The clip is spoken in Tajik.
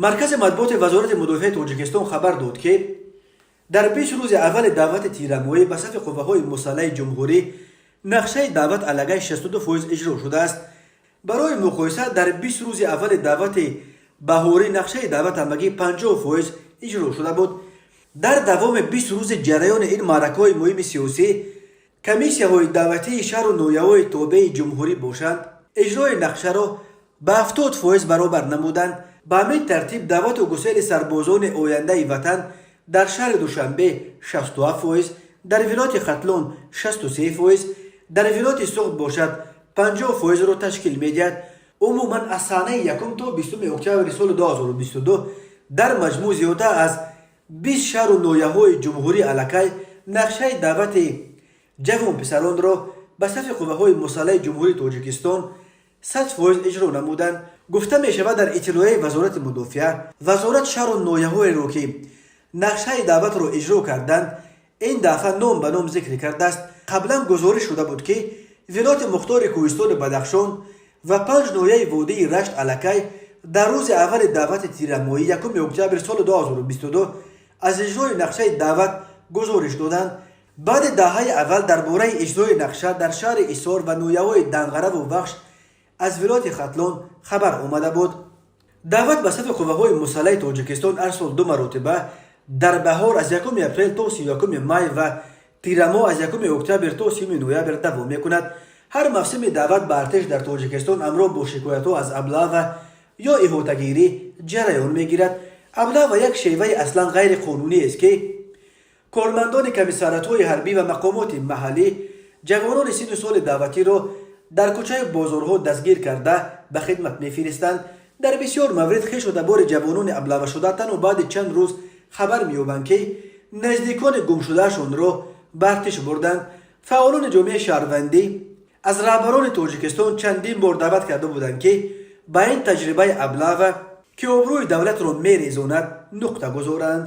Маркази матбуоти Вазорати мудофиаи Тоҷикистон хабар дод, ки дар 20 рӯзи аввали даъвати тирамоҳӣ ба сафи қувваҳои мусаллаҳи ҷумҳурӣ нақшаи даъват аллакай 62% иҷро шудааст. Барои муқоиса, дар 20 рӯзи аввали даъвати баҳорӣ нақшаи даъват ҳамагӣ 50% иҷро шуда буд. Дар давоми 20 рӯзи ҷараёни ин маъракаҳои муҳими сиёсӣ комиссияҳои даъватии шаҳру ноҳияҳои тобеи ҷумҳурӣ бошанд, иҷрои нақшаро ба 70% баробар намуданд. Ба ҳамин тартиб, даъвату гусели сарбозони ояндаи ватан дар шаҳри Душанбе 67%, дар вилояти Хатлон 63%, дар вилояти Суғд бошад, 50%-ро ташкил медиҳад. Умуман, аз санаи 1 то 20 октябри соли 2022 дар маҷмӯъ зиёда аз 20 шаҳру ноҳияҳои ҷумҳурӣ аллакай нақшаи даъвати ҷавонписаронро ба сафи қувваҳои мусаллаҳи Ҷумҳурии Тоҷикистон 100% иҷро намуданд, гуфта мешавад дар иттилоияи Вазорати мудофиа. Вазорат шаҳру ноҳияҳоеро, ки нақшаи даъватро иҷро карданд, ин дафъа ном ба ном зикр кардааст. Қаблан гузориш шуда буд, ки вилояти мухтори Кӯҳистони Бадахшон ва панҷ ноҳияи водии Рашт аллакай дар рӯзи аввали даъвати тирамоҳӣ, 1 октябри соли 2022, аз иҷрои нақшаи даъват гузориш доданд. Баъди даҳаи аввал дар бораи иҷрои нақша дар шаҳри Ҳисор ва ноҳияҳои Данғараву Вахш аз вилояти Хатлон хабар омада буд. Даъват ба сафи қувваҳои мусаллаҳи Тоҷикистон ҳар сол ду маротиба: дар баҳор аз 1 апрел то 31 май ва тирамоҳ аз 1 октябр то 30 ноябр давом мекунад. Ҳар мавсими даъват ба артиш дар Тоҷикистон ҳамроҳ бо шикоятҳо аз облава ё иҳотагирӣ ҷараён мегирад. Облава як шеваи аслан ғайриқонуниест, ки кормандони комиссариатҳои ҳарбӣ ва мақомоти маҳаллӣ ҷавонони синну соли даъватиро дар кӯчаю бозорҳо дастгир карда, ба хидмат мефиристанд. Дар бисёр маврид хешу табори ҷавонони облавашуда танҳо баъди чанд рӯз хабар меёбанд, ки наздикони гумшудаашонро ба артиш бурданд. Фаъолони ҷомеаи шаҳрвандӣ аз раҳбарони Тоҷикистон чандин бор даъват карда буданд, ки ба ин таҷрибаи облава, ки обрӯи давлатро мерезонад, нуқта гузоранд.